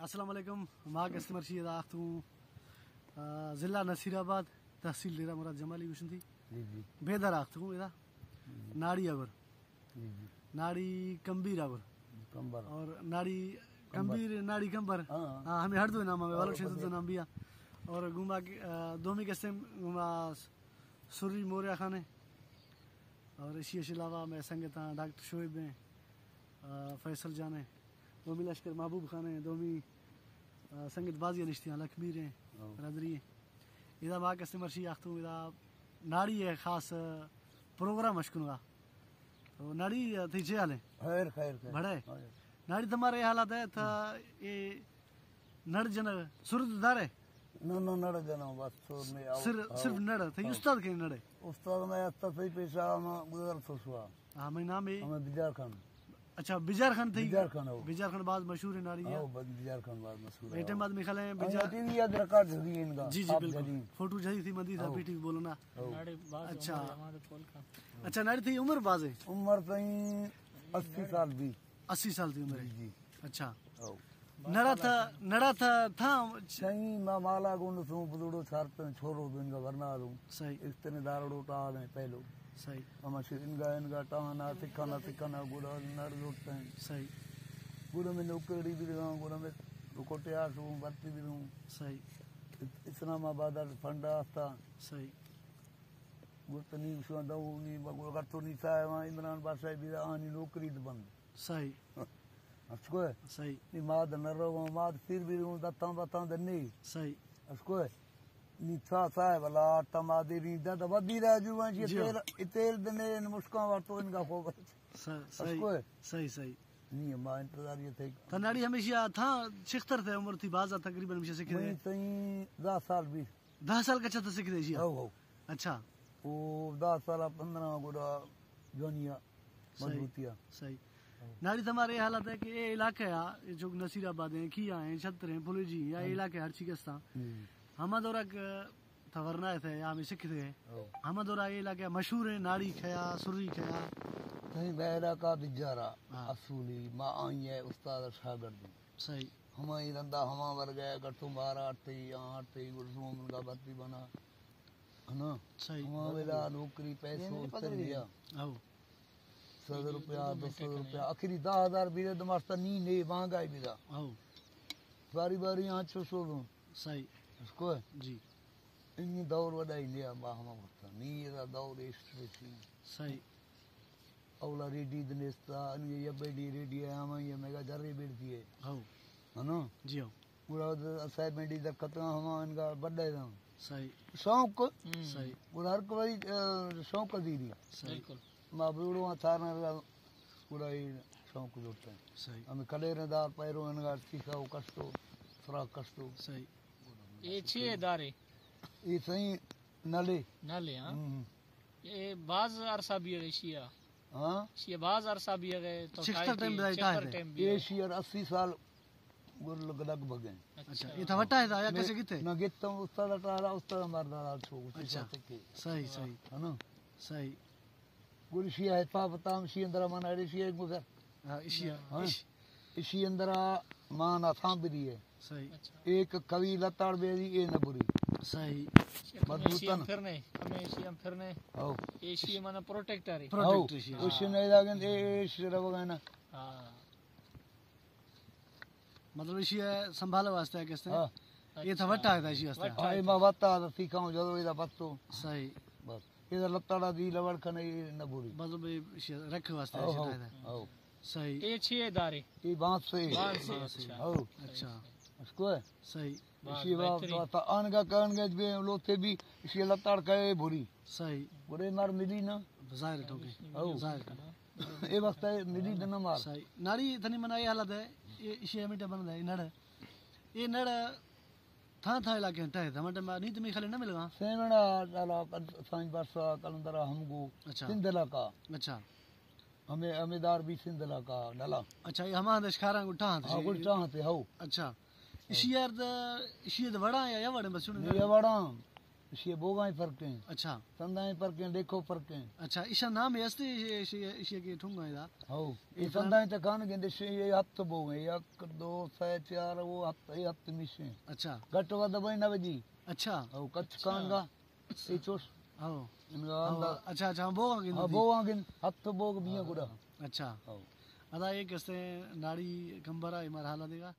السلام علیکم، ما کسٹمر شی ادا آختگوں، آ، ضلع نصیر آباد، تحصیل ڈیرہ مراد جمالی گوشنتی۔ جی، جی۔ بیدر آختگوں ادا۔ جی۔ ناڑی اگر۔ جی، جی۔ ناڑی کمبیر اگر۔ کمبر۔ اور ناڑی کمبر۔ کمبیر، ناڑی کمبر۔ ہاں، ہاں۔ ہاں، ہمیں ہر دو نام ہمیں ہاں، بلوچ ہیں، دو نام بھی ہیں۔ اور گوما، آ، دومی قسم گوما سری موریا خان ہے۔ اور اسی، اسی علاوہ میں سنگتاں ڈاکٹر شعیب ہیں، آ، فیصل جان ہیں، دومی لشکر محبوب خان ہیں، دومی، آ، سنگت بازی نشتی ہیں، لکھمیر ہیں، ہاں۔ برادری ہیں۔ ادا ما کسٹمر شی آختوں، ادا ناڑی ہے خاص، آ، پروگرام اشکنگا۔ تو ناڑی، آ، تھی چے حال ہے؟ خیر، خیر، خیر۔ بڑے؟ خیر۔ ناڑی تمہارے حالات ہے، تھا یہ نڑ جنگ، سرد دارے؟ نہ، نہ، نڑ جنگ، بس سر میں آؤ، صرف، آؤ۔ صرف نڑ، تھئی آؤ۔ استاد کے نڑے؟ استاد میں آتا تھئی پیشہ، ہم گزر تو سوا۔ ہاں، میں نام ہے؟ ہمیں بجار خان۔ اچھا، بجار خان تھئی؟ بجار خان ہو۔ بجار خان باز مشہور ہے ناڑی ہے۔ ہاں، بس بجار خان باز مشہور ہے۔ ایٹم بعد میں خلے ہیں، ہاں، بجار۔ ٹی وی یاد ریکارڈ جدی ان کا، جی، جی، آپ بالکل۔ جدی۔ فوٹو جدی تھی مندی تھا، ہاں۔ پی ٹی وی بولنا۔ ہاں۔ ناڑے باز اچھا۔ عمر ہے، ہمارے پول کا۔ اچھا، ناڑی تھئی عمر باز ہے؟ عمر تھئی اسی سال بھی۔ اسی سال تھی عمر ہے؟ جی، جی۔ اچھا۔ ہاں۔ نڑا تھا، نڑا تھا، تھا۔ صحیح، ما مالا گون سو بزوڑو چار پہ چھوڑو دن کا ورنا لوں۔ صحیح۔ اس تنے دارڑو ٹا دیں پہلو۔ صحیح۔ ہم انگا، انگا ٹانا، تکانا، تکانا، گڑا نڑ لوٹتے ہیں۔ صحیح۔ گڑا میں نوکری بھی دوں، گڑا میں کوٹے آ سو، بھرتی بھی دوں۔ صحیح۔ ات-، اتنا ما بازار فنڈ آتا۔ صحیح۔ گڑا تو نی شو دو، نی بگو، اگر تو نی چاہے وہاں عمران بادشاہ بھی آنی نوکری تو بند۔ صحیح۔ اشکو ہے؟ صحیح۔ نی ماد نہ رو، ماد پھر بھی رو، دتاں بتاں دنی۔ صحیح۔ اشکو ہے؟ نی تھا صاحب، اللہ، تما دے نی دد ودی راجو وان جی جی۔ تیل، تیل دنے، ان مشکاں وار تو ان کا خوب۔ صحیح، صحیح۔ اشکو ہے؟ صحیح، صحیح۔ نی ما انتظار یہ تھے۔ تناڑی ہمیشہ تھا شختر تھے، عمر تھی بازا تقریباً ہمیشہ سکھے۔ وہی تھی دہ سال بھی۔ دہ سال کا چھتا سکھے جی؟ ہو، ہو۔ اچھا۔ او دہ سال پندرہ گڑا جوانیا صحیح، مضبوطیا۔ صحیح۔ ناڑی تمہارے حالت ہے کہ اے علاقہ ہے، اے جو نصیر آباد ہیں، کیا ہیں، چھتر ہیں، پھلوجی ہیں، یا اے ہاں۔ علاقہ ہر چیز کستا۔ ہوں۔ ہما دورہ کہ تھا ورنا تھے یا ہمیں سکھ تھے۔ ہاں۔ ہما دورہ اے علاقہ مشہور ہیں، ناڑی کھیا، سری کھیا۔ تھئی بہرہ کا بجارا، ہاں۔ اصولی، ما آئی ہے استاد شاگرد۔ صحیح۔ ہمائی رندا ہما ورگا، اگر تو بارہ آٹھ تئی، آٹھ تئی، گڑا زوم من کا بھرتی بنا۔ ہے نا؟ صحیح۔ ہما ویلا نوکری پیسو اتر گیا۔ او۔ سو روپیہ، دو سو روپیہ، آخری دہ ہزار بیرے دماستا نی نے مہنگائی بیرا۔ او۔ باری باری آنچو سو دوں۔ صحیح۔ اس کو ہے؟ جی۔ ان دور وڈائی لیا با ہما وقتا۔ نی یہ دور ایش تریسی۔ صحیح۔ اولا ریڈی دنیستا، ان یہ بیڈی ریڈی ہے، ہما یہ میگا جرے بیڑ دیے۔ ہاں۔ ہے نا؟ جی ہاں۔ گڑا صاحب منڈی در کتنا ہما ان کا بڑے دا۔ صحیح۔ شوق۔ ہم۔ صحیح۔ گڑا ہر کوئی، آ، شوق دی دی۔ صحیح۔ بالکل۔ ما بوڑو تھارا گڑا یہ شوق جوڑتے ہیں۔ صحیح۔ ہمیں کلیریں دار پیرو ان کا سیخا و کشتو، فراق کشتو۔ صحیح۔ یہ چیئے دارے؟ یہ صحیح نلے۔ نلے، ہاں۔ ہم۔ اے باز عرصہ بیئگ ایشی ءَ۔ ہاں؟ ایشی ءَ باز عرصہ بیئگ ءَ تو شکتر ٹائم بیئگ ءَ۔ اے ایشی ءَ اسی سال گل لگ بھگ ایں۔ اچھا، اے تو وٹا ہے یا کسے گتے؟ نہ گتا، استاد ٹارا، استاد مردارا چھو۔ اچھا۔ صحیح، صحیح۔ ہے نا؟ صحیح۔ گل ایشی ءَ ہے پا پتا ہم ایشی اندرا مانا ایشی ءَ گزر۔ ہاں، ایشی ءَ۔ ہاں۔ ایش- ایشی اندرا مانا سانبری ہے۔ صحیح۔ اچھا۔ ایک کوی لتاڑ بیری، اے نہ بری۔ صحیح۔ مضبوط ہے نا؟ پھرنے، ہمیں ایشی ہم پھرنے۔ ہاں۔ ایشی مانا پروٹیکٹر ہے۔ پروٹیکٹر ہاں۔ ایشی۔ ایشی نہیں لاگن، اے، اے ایشی روگا ہے نا۔ ہاں۔ مطلب ایشی ہے سنبھالے واسطے ہے کس طرح؟ ہاں۔ یہ تھا وٹا ہے ایشی واسطے۔ ہاں، اے ما وتا تھا سیکھاؤں جدو ادا پتو۔ صحیح۔ بس۔ ادا لتاڑا دی لوڑ کنے نہ بوری۔ بس بھئی ایشی رکھ واسطے ہاں، ایشی ہاں، تھا۔ ہاں۔ صحیح۔ اے چھ دارے؟ اے بانس سے۔ بانس سے، بانس سے۔ اچھا۔ ہاں۔ اچھا۔ اس کو ہے؟ صحیح۔ بہت ایشی بہت بہترین۔ بہت آنگا کانگا بے لوتے بھی ایشی لتاڑ کنے بوری۔ صحیح۔ بڑے مار ملی نا۔ ظاہر ہے ٹھوکے۔ ہاں۔ ظاہر ہے۔ اے وقت ہے ملی نہ مار۔ صحیح۔ ناڑی تھنی منا اے حالت ہے، اے ایشی امیٹا بند ہے، نڑ۔ اے نڑ تھا تھا علاقے ہیں، ٹہے تھا، مٹے ما نیت میں خالی نہ ملگا۔ سیمڑا ڈالا، سائیں بارسا، کلندرا، ہمگو، اچھا۔ سندھ علاقہ۔ اچھا۔ ہمیں، ہمیں دار بھی سندھ علاقہ ڈالا۔ اچھا، یہ ہما دشکاراں گٹا ہاں، ہاں، گٹا ہاں تے، ہاؤ۔ اچھا۔ اسی یار دا، اسی دا وڑا یا، یا وڑے بس سنو۔ یہ وڑا۔ ایشی بوگاں فرق ہیں۔ اچھا۔ سندائیں فرق ہیں، دیکھو فرق ہیں۔ اچھا، ایشا نام ہستے، ایشی، ایشی، ایشی کے ٹھونگا ہے دا؟ ہو، یہ سندائیں تکان گندے، ایشی یہ ہفت بوگ ہیں، یک، دو، سے، چار، وہ ہفت، یہ ہفت مشیں۔ اچھا۔ گٹ و دبئی نہ بجی۔ اچھا۔ ہو، کچھ اچھا۔ کانگا، یہ چوش۔ ہو۔ انگا ہو، اندر۔ اچھا، اچھا، ہم بوگاں گندے ہاں، تھی۔ بوگاں گند، ہفت بوگ بیاں گڑا۔ اچھا۔ ہو۔ ادا یہ کستے ناڑی کمبرا یہ مرحلہ دیگا؟